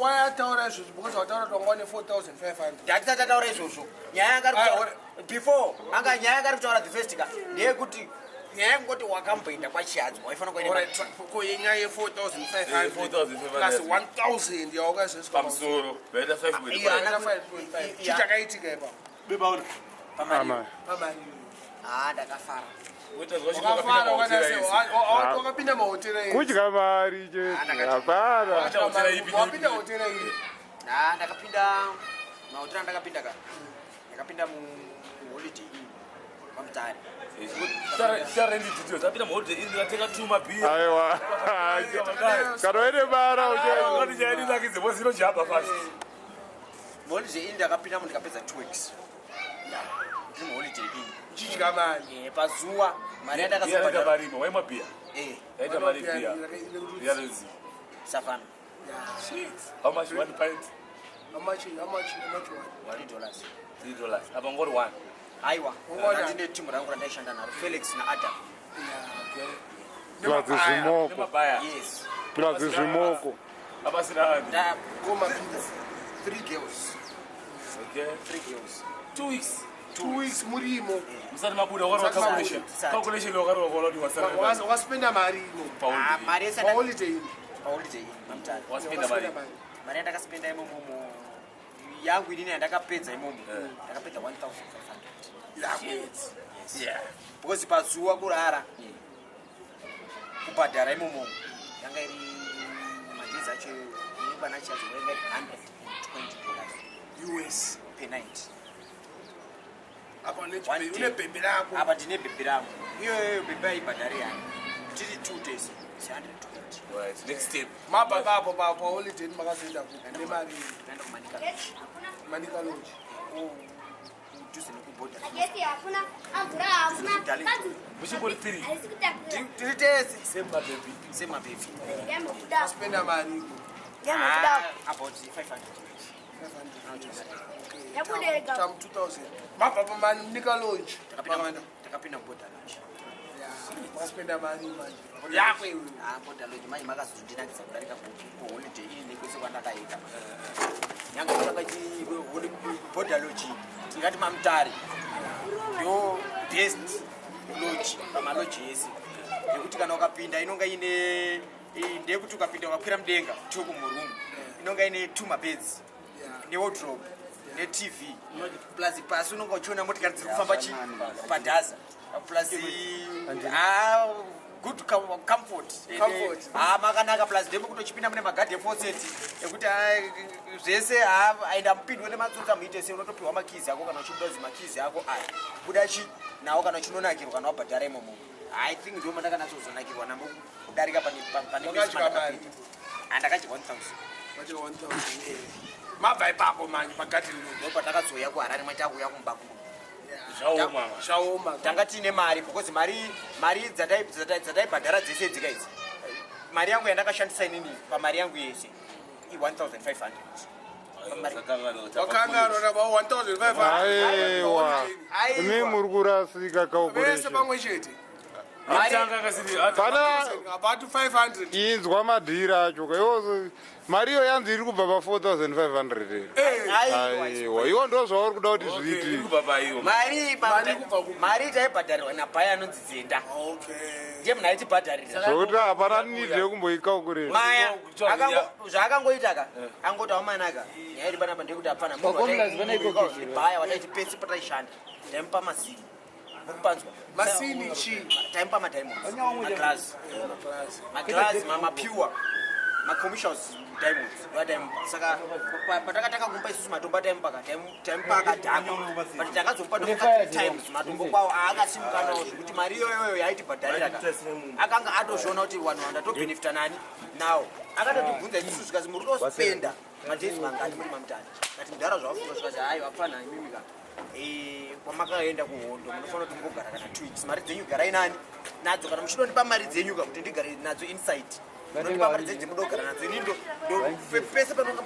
Speaker 4: wayataura izvozvo because wataura kuti wanga une 4500.
Speaker 7: Ndatisati ataura izvozvo. Nyaya yanga ari kutaura before anga, nyaya yanga ari kutaura the first ka, ndeyekuti nyaya yekungoti wakamboenda kwaChiadzwa, waifanira kuenda.
Speaker 4: Alright, ko yenyaya ye-4500
Speaker 3: Eh, 4,500.
Speaker 4: plus 1000 yawakazoiswa
Speaker 3: Pamusoro. Vaita 5.5.
Speaker 7: Iya.
Speaker 4: 5.5, chii chakaitika ipapo?
Speaker 3: Bebaona.
Speaker 7: Pamari.
Speaker 4: Pamari.
Speaker 7: Ah, ndakafara.
Speaker 3: Woita zvacho
Speaker 4: Wakafara.
Speaker 3: wakapinda mahotera ese.
Speaker 4: Wakapinda mahotera ese.
Speaker 2: Kudya mari chete, hapana.
Speaker 3: Wapinda hotera ipi neipi?
Speaker 4: Wapinda hotera iyi?
Speaker 7: Ah, ndakapinda mahotera andakapinda ka, ndakapinda muHoliday Inn kwaMutare.
Speaker 3: Charendi details. Apinda muHoliday Inn, ndikatenga two mabhiya.
Speaker 2: Aiwa, kana uine bara uche.
Speaker 3: Ngati chaidinakidze bosi inojamba fast.
Speaker 7: MuHoliday Inn ndakapindamo, ndikapedza 2 weeks ndiri muHoliday Inn.
Speaker 4: Uchidya mari.
Speaker 7: Eh, pazuva mari
Speaker 3: Biya yaita
Speaker 7: yandakazobhadhara
Speaker 3: mari imwe, waimwa biya.
Speaker 7: Eh.
Speaker 3: Yaita mari biya. Biya rezi.
Speaker 7: Savana.
Speaker 3: How much one pint?
Speaker 4: How much, how much, how much one?
Speaker 7: $3.
Speaker 3: $3. Apa ngori one.
Speaker 7: Aiwa.
Speaker 4: Ungona.
Speaker 7: Ndine timu rangu randaishanda naro, Felix naAdam.
Speaker 2: Plus zvimoko.
Speaker 3: Nemabhaya.
Speaker 7: Yes.
Speaker 2: Plus zvimoko.
Speaker 3: Apa sina handi.
Speaker 4: Ngoma beats.
Speaker 7: Three girls.
Speaker 3: Okay.
Speaker 7: Three girls.
Speaker 3: 2 weeks.
Speaker 4: 2 weeks murimo.
Speaker 3: Musati mabuda wakarova
Speaker 4: Musati
Speaker 3: calculation.
Speaker 7: mabuda.
Speaker 3: Calculation wakarova kuona kuti wasara.
Speaker 4: Wakaspenda mari ino?
Speaker 7: Ah, mari yese
Speaker 4: Paholiday ino?
Speaker 7: Paholiday Inn maMutare.
Speaker 3: Waspenda mari.
Speaker 7: Mari yandakaspenda imomomo yangu inini, yandakapedza imomo, ndakapedza 1500.
Speaker 3: Yeah.
Speaker 7: Because pazuva kurara, kubhadhara imomo, yanga iri madhezi acho inekwana chacho, yanga iri $120.
Speaker 4: US.
Speaker 7: Per night.
Speaker 4: Apa
Speaker 7: One
Speaker 4: une
Speaker 7: day.
Speaker 4: bhebhi rako.
Speaker 7: Apa ndine bhebhi rangu. Iyoyo bhebhi aibhadhari yani, tiri 2 days is 120.
Speaker 3: Right. Next step.
Speaker 4: Mabva papo paholiday inn, makazoenda kupi nemari iyi?
Speaker 7: Ndaenda kuManica.
Speaker 4: Manica Lodge.
Speaker 7: Kudhuze nekubhodha.
Speaker 5: Ageti hakuna, amvura hakuna.
Speaker 7: Darling.
Speaker 3: Muchingori three.
Speaker 5: Haisi kutakura.
Speaker 7: Tiri tese.
Speaker 3: Same baby.
Speaker 7: Semabhebhi.
Speaker 5: Yambobuda.
Speaker 4: Spenda mari iko?
Speaker 5: Yambobuda.
Speaker 7: About 500.
Speaker 4: 500.
Speaker 5: Yabudereka.
Speaker 4: Tam 2000. Mabva paManica Lodge, makaenda?
Speaker 7: Takapinda muBorder Lodge.
Speaker 4: Makaspenda mari manje yako iwe?
Speaker 7: Ah, Border Lodge manje makazondinakidza kudarika kuHoliday Inn nekwese kwandakaita. Nyanga tanga Border Lodge, tingati maMutare ndo best lodge pamaloji ese, yekuti kana ukapinda inonga ine ndeyekuti ukapinda ukakwira mudenga tokumurumu, inonga ine two mabeds newardrobe neTV, plus pasi unonga uchiona motikari dziri kufamba chi padhaza, plus ah, good comfort.
Speaker 4: Comfort.
Speaker 7: Ah, makanaka. Plus ndemekutochipinda mune magadhe faucet ekuti ah, zvese ah, aenda mupindwe nematsotsi amuite sei. Unotopiwa makizi ako kana uchibuda kuzi makizi ako aya, buda chi nawo kana uchinonakirwa kana wabhadhara imomo. I think ndo mandakanyatsozonakirwa namo kudarika pane
Speaker 4: Wakadya mari?
Speaker 7: Andakadya 1000.
Speaker 4: Vadya 1000. Mabva ipapo manje pagarden lodge?
Speaker 7: Ndopatakazouya kuHarare, maita kuuya kumba kuno.
Speaker 3: Zvaoma.
Speaker 4: Zvaoma.
Speaker 7: Tanga tiine mari because mari dzataibhadhara dzese dzika idzi, mari yangu yandakashandisa inini pamari yangu yese i1500.
Speaker 4: Wakanganwa raba 1500.
Speaker 2: Aiwa,
Speaker 7: Aiwa.
Speaker 2: imi muri kurasika
Speaker 4: Vese
Speaker 2: calculation.
Speaker 4: pamwe chete.
Speaker 3: Yekutanga akasiri
Speaker 2: Pana
Speaker 4: About 500.
Speaker 2: inzwa madhiri acho ka iwo mari iyo yanzi iri kubva pa 4500 here.
Speaker 7: Aiwa,
Speaker 2: Aiwa, iwo ndo zvauri kuda kuti
Speaker 3: iri
Speaker 2: zviitike.
Speaker 3: kubva paiwo.
Speaker 7: mari
Speaker 4: Mari kubva kupi?
Speaker 7: mari taibhadharirwa nabhaya anonzi Zenda.
Speaker 4: Okay.
Speaker 7: Ndiye munhu aitibhadharira.
Speaker 2: Zvokuti hapana need yekumboikaukurira.
Speaker 7: Maya zvaakangoita ka angoti amanaka nyaya iri panapa ndeyekuti hapana
Speaker 6: Pakomulazi pana iko kechiro.
Speaker 7: bhaya wataiti pese pataishanda taimupa masini mukupanzwa
Speaker 4: Masini chii?
Speaker 7: Taimupa madiamonds, maglass, maglass mapure, macommercials diamonds ndoataimupa. Saka patakatanga kumupa isusu matombo ataimupa ka, taimupa akadhakwa, but takazomupa
Speaker 6: Une
Speaker 7: tombo
Speaker 6: fire
Speaker 7: three times matombo kwawo aakasimuka nawo, zvekuti mari iyoyoyo yaitibhadharira ka, akanga atozviona kuti vanhu vandatobhenefita nani nawo. Akatotibvunza isusu zvikazi, "Muri kutospenda madays mangani muri mamutani?" Kati, "Mudhara, zvavafunga." Zvikazi, "Hayi, vapfana imimi ka, kwamakaenda kuhondo munofanira kuti mungogara kana 2 weeks. Mari dzenyu garai nani nadzo. Kana muchidondipa mari dzenyu ka kuti ndigare nadzo inside, munondipa mari dzenyu dzemudogara nadzo. Ini pese pamunonga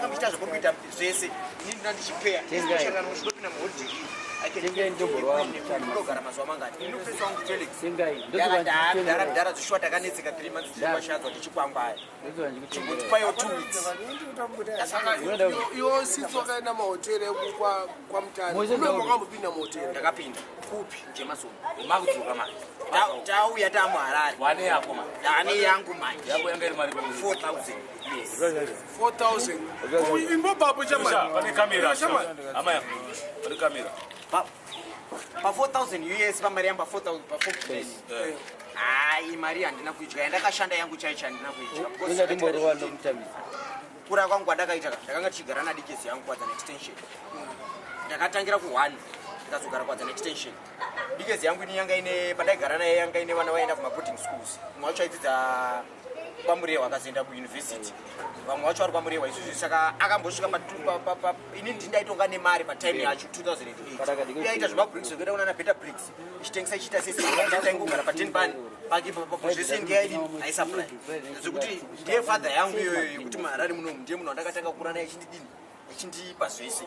Speaker 7: muchiita zvamuri kuita zvese, ini ndina ndichipeya, especially kana muchidopinda muhodhiri."
Speaker 6: Tengai ndombo rwangu.
Speaker 7: Munogara mazuva mangani? Ini mufesi wangu Felix.
Speaker 6: Tengai.
Speaker 7: Mdara, mdara, zvishuwa takanetseka 3 months tiri kwashadzwa tichikwangwaya, chimbotipaiwo 2 weeks.
Speaker 4: Saka iwo sitsi wakaenda mahoteri kwamutare.
Speaker 6: Moise
Speaker 4: Uno
Speaker 6: Ndauri.
Speaker 4: makambopinda muhoteri?
Speaker 7: Ndakapinda.
Speaker 4: Kupi?
Speaker 7: Jemasoni.
Speaker 3: Makudzoka manje.
Speaker 7: Tauya tamuHarare.
Speaker 3: Wane yako manje.
Speaker 7: Ndane yangu manje.
Speaker 3: Yako yanga iri mari pamwe.
Speaker 7: 4000, yes.
Speaker 4: 4000. Imbobapo chamani.
Speaker 3: Pane kamera.
Speaker 4: Chamani.
Speaker 3: Hama yako. Pane kamera.
Speaker 7: Pa 4000 US, pamari yangu, pa 4000, pa 4. Hayi, mari handina kuidya yandakashanda yangu chaicho, handina kuidya. Because
Speaker 6: Ungatimborova ndomutambisa.
Speaker 7: Kura kwangu kwandakaita ka, ndakanga tichigara nadikezi yangu Kwadzana Extension. Ndakatangira ku1, ndikazogara Kwadzana Extension. Dikezi yangu ini yanga ine, pandaigara naye yanga ine vana vaenda kumaboarding schools. Mumwe wacho aidzidza kwaMurewa, akazoenda kuuniversity. Vamwe vacho vari kwaMurewa isusu. Saka akambosvika ini ndindaitonga nemari patime yacho 2008, iyaita zvemabricks zvekuenda kunana Better Bricks, ichitengesa, ichiita sesitaingogara pa10 pani pake zvese. Ndiyaidini, aisupply zvekuti ndiye father yangu iyoyo yekuti muHarare munomu ndiye munhu wandakatanga kukura naye, achindidini, achindipa zvese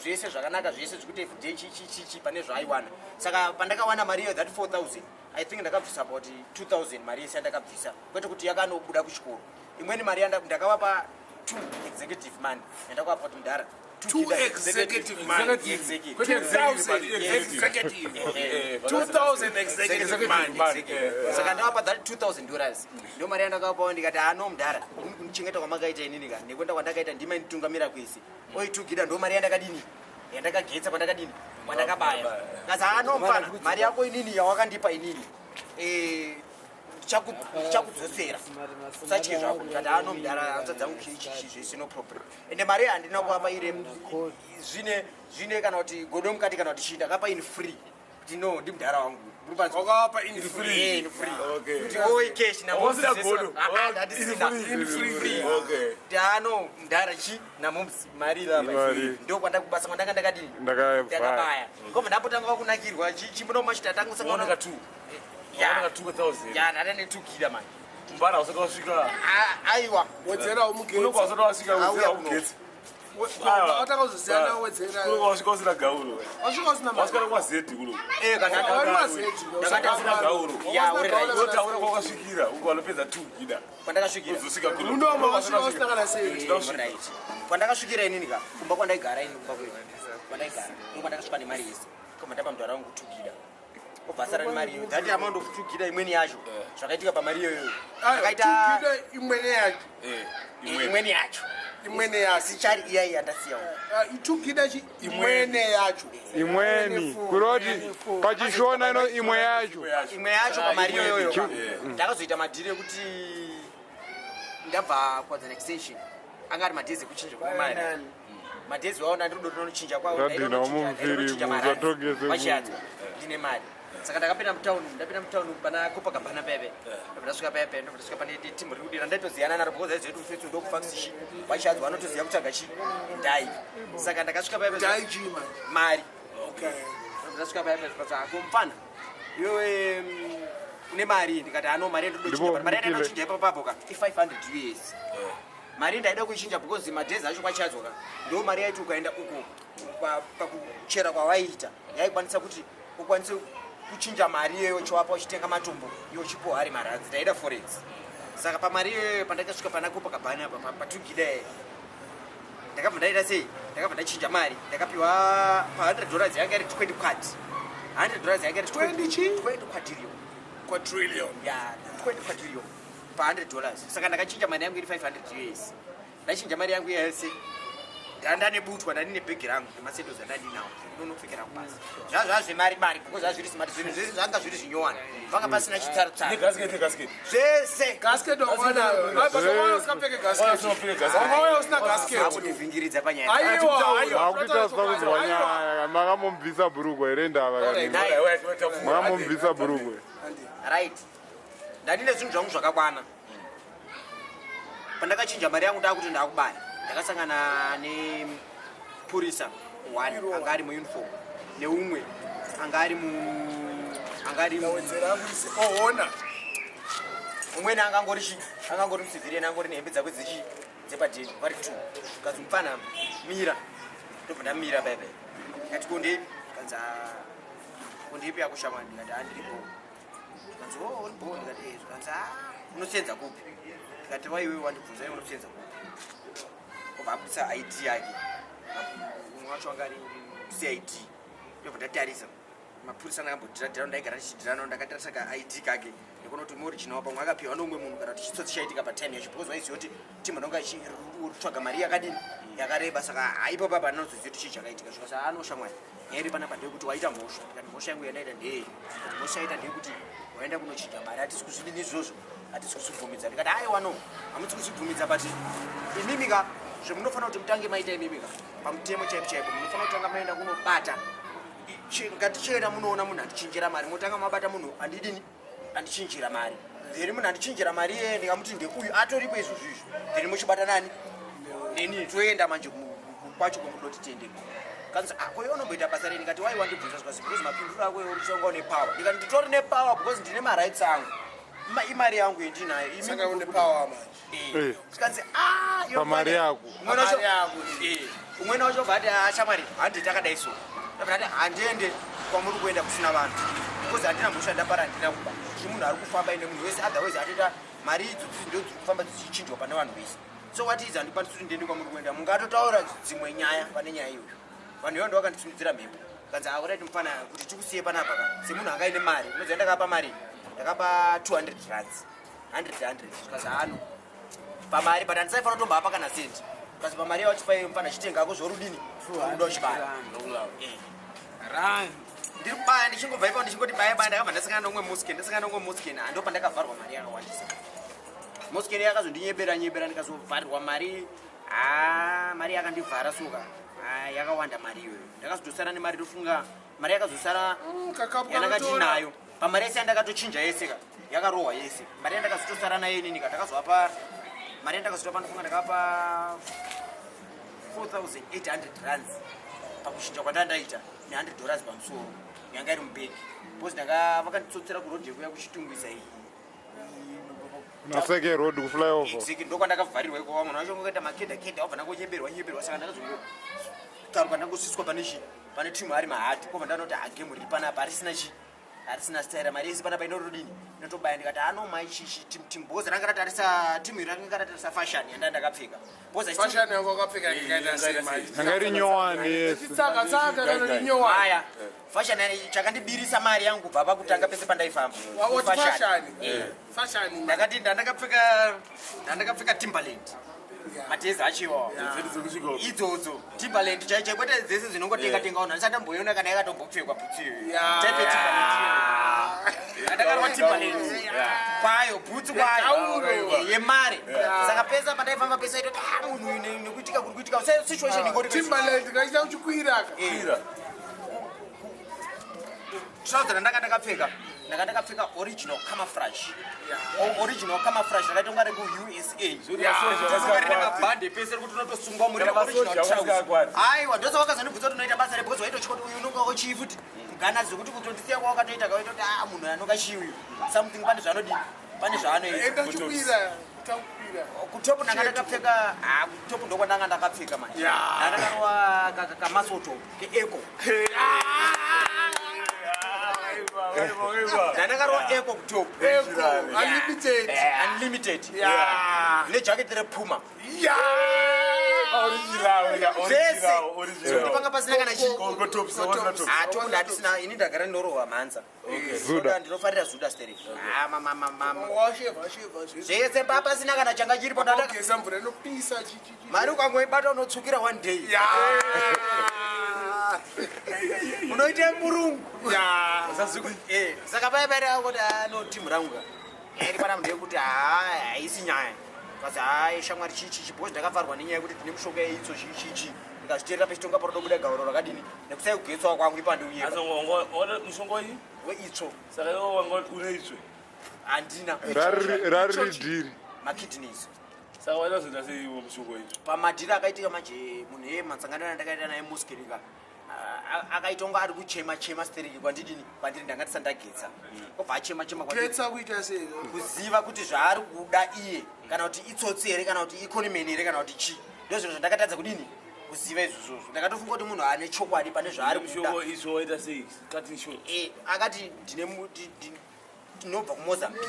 Speaker 7: zvese zvakanaka, zvese zvekuti everyday chichichichi pane zvaaiwana. Saka pandakawana mari iyo, that 4000, I think ndakabvisa about 2000. Mari yese yandakabvisa, kwete kuti yakanobuda kuchikoro. Imweni mari ndakavapa two executive money, yandakavapa kuti, "Mudhara."
Speaker 4: Two executive money.
Speaker 7: Executive.
Speaker 3: Kwete executive, but
Speaker 4: 2000
Speaker 3: executive.
Speaker 4: Executive. 2000 executive money.
Speaker 7: Saka ndavapa that $2000, ndo mari yandakavapawo. Ndikati, "Ano mudhara, ini kundichengeta kwamakaita inini ka, nekuenda kwandakaita, ndima inditungamira kwese oitugida, ndo mari yandakadini, yandakagetsa kwandakadini, kwandakabaya." Kazi, "Ano mfana, mari yako inini yawakandipa inini, ndichakudzosera, usatye zvako." Ndikati, "Ano mudhara, hanza dzangu chichi zvese, no problem." Ende mari handina kuvapa ire zvine kana kuti godo mukati kana kuti chii. Ndakapa in free kuti no, ndimudhara wangu.
Speaker 4: Wakavapa in free.
Speaker 7: Eh, in free.
Speaker 3: Okay.
Speaker 7: Kuti oi cash.
Speaker 3: Wasina godo.
Speaker 7: Ndandisina.
Speaker 3: In free. Okay.
Speaker 7: Kuti ano mudhara chi namoms mari lapa.
Speaker 2: Mari.
Speaker 7: Ndo kwandakubasa kwandanga ndakadini.
Speaker 2: Ndakabva.
Speaker 7: Ndakabaya kobva ndambotanga kunakirwa chimbonomachita.
Speaker 3: Waona
Speaker 7: Tangosangana.
Speaker 3: ka 2. Waona ka 2000.
Speaker 7: Ya, ndada netukira manje.
Speaker 3: Mbara usati wasvika.
Speaker 7: Aiwa.
Speaker 4: Wedzerawo mugetsi.
Speaker 3: Unonga usati wasvika,
Speaker 7: Auya
Speaker 3: wedzera
Speaker 7: kuno.
Speaker 3: kugetsi.
Speaker 4: Watanga kuzosiyana wedzera.
Speaker 3: Unonga wasvika usina gauro.
Speaker 4: Wasvika usina mari.
Speaker 3: Wasvika kwazedhi kuno.
Speaker 7: Eh, kana
Speaker 4: Wari wazedhi.
Speaker 3: Usina gauro.
Speaker 7: Ya, uri right.
Speaker 3: Unotaura kwawakasvikira, uko wanopedza 2 gida.
Speaker 7: Kwandakasvikira.
Speaker 3: Uzosvika kuno.
Speaker 4: Munoma wasvika usina kana sei.
Speaker 7: Right. Kwandakasvikira inini ka, kumba kwandaigara ini, kumba kwedu kwandaigara, ndo kwandakasvika nemari yese. Kobva ndapa mudhara wangu 2 gida, obva asara nemari iyoyo, that amount of 2 gida. Imweni yacho, zvakaitika pamari iyoyo, ndakaita
Speaker 4: Tugida imwene yacho.
Speaker 3: Eh,
Speaker 7: imweni yacho.
Speaker 4: Imwene yacho.
Speaker 7: Sichari iya yandasiyawo.
Speaker 4: Itugida chi imwene yacho.
Speaker 2: Imweni kuroti pachishona ino imwe yacho.
Speaker 7: Imwe yacho pamari iyoyoyo,
Speaker 3: Chi-
Speaker 7: ndakazoita madhiri ekuti ndabva Kwadzana Extension, anga ari madhezi ekuchinja kwemari. Madhezi waona ndinodonochinja.
Speaker 2: Radhina mumufirimu, usatongese.
Speaker 7: Kwachiyadzwa ndine mari. Saka ndakapinda mutauni, ndapinda mutauni pana Copacabana pepe. Ndobva ndasvika pepe, ndobva ndasvika pane timu riri kudira. Ndaitoziyana naro because aizoita ufetso ndokufakisi wachiyadzwa, anotoziva kutsvaga chi ndai. Saka ndakasvika pepe.
Speaker 4: Dai chii manje?
Speaker 7: Mari.
Speaker 4: Okay.
Speaker 7: Ndasvika pepe, zvikati, "Komufana iwewe, une mari?" Ndikati, "Ano mari
Speaker 2: Ndipo
Speaker 7: yandodochinja." Mari
Speaker 2: mukile.
Speaker 7: yandodochinja ipapapo ka i500 US. Mari ndaida kuichinja because madhezi acho kwachadzwa ka, ndo mari yaiti ukaenda uko pakuchera kwawaiita yaikwanisa kuti ukwanise kuchinja mari iyoyo chiwapa uchitenga matombo iwe uchipiwa ari maranzi. Ndaida forex. Saka pamari iyoyo pandakasvika pana Copacabana apa patugida ndakabva ndaita sei? Ndakabva ndachinja mari, ndakapiwa pa $100 yanga iri 20 quad. $100 yanga iri
Speaker 4: 20 chii?
Speaker 7: 20 quadrillion.
Speaker 4: Quadrillion.
Speaker 7: Ya, 20 quadrillion pa $100. Saka ndakachinja mari yangu iri 500 US. Ndachinja mari yangu yese, ndanebutwa, ndandine bhegi rangu nemasendos andandinawo ndinonopfekera kubasa. Zvazva zvemari mari kuko zvazviri smart, zvinhu zvese zvanga zviri zvinyowani, vanga pasina chitsarutsaro.
Speaker 3: Negasket, negasket.
Speaker 7: Zvese.
Speaker 4: Gasket wangwanayo. Wauya usingapfeke gasket.
Speaker 3: Usingapfeke gasket.
Speaker 4: Wauya usina gasket.
Speaker 7: Akundivhingiridza panyaya.
Speaker 4: Aiwa, aiwa.
Speaker 2: Makuita sakunzwa nyaya. Makamubvisa bhurugwa here ndava? Makamubvisa bhurugwa?
Speaker 7: Right, ndandine zvinhu zvangu zvakakwana. Pandakachinja mari yangu ndakuti ndakubaya, ndakasangana nepurisa one anga ari muuniform neumwe anga ari mu anga ari
Speaker 4: Wedzera yangu isi. Oona.
Speaker 7: Umweni angangori chi angangori mucivilian, angori nehembe dzakwe dzechi dzepadheni. Vari two. Kazi, "Mufana, mira." Ndobva ndamira paipai. Ndikati, "Kondepi?" Kanzi, "Ah, kondepi yako shamwani?" Ndikati, "Ah, ndiripo." Kanzi, "O, uri bo?" Ndikati, "Eh." Kanzi, "Ah, unosenza kupi?" Ndikati, "Waiwe wandibvunza iwe, unosenza kupi?" Obva abudisa ID yake. Umwe wacho anga ari CID. Ndobva ndatarisa mapurisa ndakambodhiradhira, ndaigara ndichidhira nao. Ndakatarisa ka ID kake ndikuona kuti muoriginal, pamwe akapiwa neumwe munhu kana kuti chitsotsi chaitika patime yacho, because waiziva kuti timu inonga ichitsvaga mari yakadini, yakareba. Saka haipo papa anozoziva kuti chii chakaitika. Zvikasa anoshamwari, nyaya iri panapa ndeyekuti waita mhosva. Ndikati, "Mhosva yangu yandaita ndeyei?" Ndikati, "Mhosva yaita ndeyekuti waenda kunochinja mari. Hatisi kuzvidini izvozvo, hatisi kuzvibvumidza." Ndikati, "Aiwa, no, hamusi kuzvibvumidza, but imimi ka, zvemunofanira kuti mutange maita imimi ka, pamutemo chaipo chaipo, munofanira kutanga maenda kunobata. Ngatichienda munoona munhu andichinjira mari, motanga mabata munhu andidini, andichinjira mari. Then munhu andichinjira mari iyeye ndikamuti ndeuyu atoripo izvozvo izvo, then muchibata nani neni, toenda manje kwacho kwamudoti tiende." Kanzi, "Ah, koiwe unomboita basa rei?" Ndikati, "Wai wandibvunza?" Zvikasi, "Because mapinduro ako iwe urichonga une power." Ndikati, "Nditori nepower because ndine marights angu. Imari yangu yendinayo."
Speaker 4: Saka une power manje.
Speaker 7: Zvikanzi, "Ah, iwe
Speaker 2: Pamari
Speaker 7: mwana."
Speaker 2: yako.
Speaker 7: Umweni wacho-
Speaker 4: Pamari yako.
Speaker 7: Umweni wacho bva ati, "Ah, shamwari, handi takadai." So ndabva ndati, "Handiende kwamuri kuenda kusina vanhu because handina mhosva ndapara, handina kuba. Tiri munhu ari kufamba ine munhu wese, otherwise atoita mari idzodzi ndo dziri kufamba dzichichinjwa pane vanhu vese. So what is, handikwanisi kuti ndiende kwamuri kuenda. Mungatotaura dzimwe nyaya pane nyaya iyoyo." Vanhu ivo ndo vakandisimudzira mhepo. Kanzi, "Auraiti mufana, kuti tikusiye panapa ka, semunhu anga aine mari." Unoziva ndakapa mari? Ndakapa 200 rands, 100 100. Zvikanzi, "Hano pamari, but handisaifanira kutombapa kana sendi." Kasi pamari yawachipa iyo, mufana, chitengako zvorudini uda uchibaya. Ndiri kubaya, ndichingobva ipapo, ndichingoti baya baya, ndakabva ndasangana neumwe mosken, ndasangana neumwe mosken, ndo pandakavharwa mari yakawandisa. Mosken yakazondinyebera nyebera, ndikazovharirwa mari. Ah, mari yakandivhara suka. Ah, yakawanda mari iyoyo. Ndakazotosara nemari, ndofunga mari yakazosara
Speaker 4: Kakapu
Speaker 7: yandakati
Speaker 4: kanotora.
Speaker 7: nayo pamari yese yandakatochinja yese ka, yakarohwa yese. Mari yandakazotosara nayo inini ka, ndakazovapa mari yandakazotopa, ndofunga ndakapa 4800 rands pakuchinja kwandandaita, ne$100 pamusoro yanga iri mubhegi, because ndaka vakanditsotsera kurodhi yekuya kuChitungwiza iyi.
Speaker 2: NaSeke Road, kuflyover.
Speaker 7: Exactly, ndokwandakavharirwa ikoko. Vamwe vacho vakaita makeda keda, wabva ndangonyeberwa nyeberwa. Saka ndakazongotaurwa, ndangosviswa pane chi pane timu ari mahati, kwobva ndanoti hagemu riri panapa harisina chi harisina staira, mari yese panapa inotodini, inotobaya. Ndikati, "Ano mai chichi timu," because ranga ratarisa timu iri, ranga ratarisa fashion yanda ndakapfeka, because
Speaker 4: Fashion yangu wakapfeka yakaita sei manje?
Speaker 2: Yanga iri nyowani yese.
Speaker 4: Tsaka tsaka kana kuti nyowani.
Speaker 7: Aya fashion chakandibirisa mari yangu kubva pakutanga pese pandaifamba.
Speaker 4: Wawoti
Speaker 7: Fashion.
Speaker 4: fashion. Fashion.
Speaker 7: Ndakati ndandakapfeka Timberland, matezi acho iwawa, idzodzo Timberland chai chai, kwete dzese dzinongotenga tenga vanhu. Handisati ndamboiona kana yakatombopfekwa bhutsu iyoyo. Type yeTimberland iyoyo. Ndakarwa Timberland kwayo, bhutsu kwayo.
Speaker 4: Yekauro.
Speaker 7: Yemari. Saka pesa pandaifamba pesa itoti, "Ah, munhu uyu nekuitika kuri kuitika." Situation ingori
Speaker 4: Timberland kaita uchikwira ka.
Speaker 7: Trouser randanga ndakapfeka, ndanga ndakapfeka original camouflage. Original camouflage rakaita kunga rekuUSA, rine mabhande pese rekuti unotosungwa muri
Speaker 3: Kana
Speaker 7: original
Speaker 3: masoja
Speaker 7: trouser.
Speaker 3: usikakwati.
Speaker 7: Aiwa, ndosaka wakazondibvunza kuti unoita basa because waitotya kuti uyu unonga wachii futi mugana, zvekuti kutondisiya kwawakatoita kawaitoti, "Ah, munhu anoka chii uyu?" Something pane zvaanodini, pane zvaanoita.
Speaker 4: Enda uchikwira. Utakwira.
Speaker 7: Kutopu ndanga ndakapfeka, ah, kutopu ndokwandanga ndakapfeka manje. Ndakakarwa kamasoto keeko. Ndandakarova eko kutop.
Speaker 4: Eko, unlimited.
Speaker 7: Unlimited.
Speaker 4: Yeah.
Speaker 7: Nejaketi repuma.
Speaker 4: Yeah.
Speaker 7: Zvese. Panga pasina kana chi.
Speaker 4: Kotops.
Speaker 7: Atoda hatisina ini ndagara ndinorohwa mhanza.
Speaker 2: Zuda.
Speaker 7: Ndinofarira zuda stereki. Ah, mama mama.
Speaker 4: Washeva sheva zvese.
Speaker 7: Zvese pasina kana changa chiripo ndandaka.
Speaker 4: Ogeza mvura inopisa chi chi chi.
Speaker 7: Mari ukangoibata unotsvukira one day.
Speaker 4: Yeah.
Speaker 7: Unoite murungu.
Speaker 4: Yeah.
Speaker 7: Eh, saka paya paya kuti ano timu rangu ka. Iri pana munhu yekuti haa haisi nyaya. Kazi haa shamwari chi chi chi because ndakavharwa nenyaya yekuti ndine mushonga yeitso chi chi chi. Ndikazviteerera pechitonga parodobuda gauro rakadini nekusai kugetswa kwangu ipande uye.
Speaker 3: Asi mushonga iyi
Speaker 7: Weitsvo
Speaker 3: saka iwe wanga une itswe
Speaker 7: handina
Speaker 2: Rari dhiri.
Speaker 7: makidneys.
Speaker 3: Saka waita zoita sei iwe mushonga iyi?
Speaker 7: Pamadhiri akaitika manje munhu iyeye matsangano andakaita naye muskerika akaita kunge ari kuchema chema stereki kwandidini kwandiri ndanga ndisandagetsa obva achema chema kwandiri.
Speaker 4: Getsa kuita sei?
Speaker 7: Kuziva kuti zvaari kuda iye kana kuti itsotsi here kana kuti economy here kana kuti chii, ndo zvinhu zvandakatadza kudini kuziva izvozvozvo. Ndakatofunga kuti munhu ane chokwadi pane zvaari kuda.
Speaker 3: Mushonga itsvo waita sei? Cutting short.
Speaker 7: Akati ndine ndinobva kuMozambique,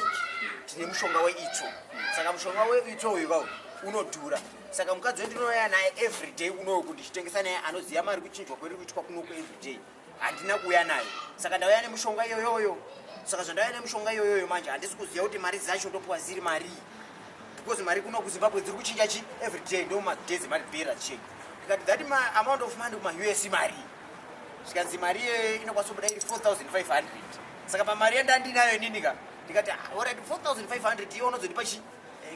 Speaker 7: ndine mushonga weitsvo. Saka mushonga weitsvo uyu kawu unodhura, saka mukadzi wendinouya naye everyday kunoku ndichitengesa naye anoziva mari kuchinjwa kweri kuitwa kunoku everyday. Handina kuuya nayo, saka ndauya nemushonga iyoyoyo. Saka zvandauya nemushonga iyoyoyo manje handisi kuziva kuti mari dzacho ndopuwa ziri marii, because mari kuno kuZimbabwe dziri kuchinja chi everyday, ndo madays emari bhera check. Ndikati that amount of money kuma-US mari, zvikanzi mari iyoyo inokwanisa kubuda iri 4500. Saka pamari yandandinayo inini ka ndikati, "Ah, alright, 4500 iwe unozondipa chi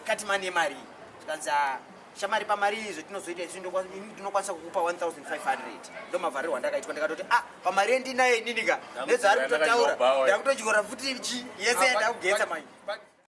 Speaker 7: kati mani yemari." Zvikanzi, "Ah, shamari, pamari iyi zvatinozoita isu ini ndinokwanisa kukupa 1500." Ndo mavharirwo andakaitwa. Ndikatoti, ah, pamari yandinayo inini ka nezvaari kutotaura ndakutotyora futi chi yese yandakugetsa manje.
Speaker 4: But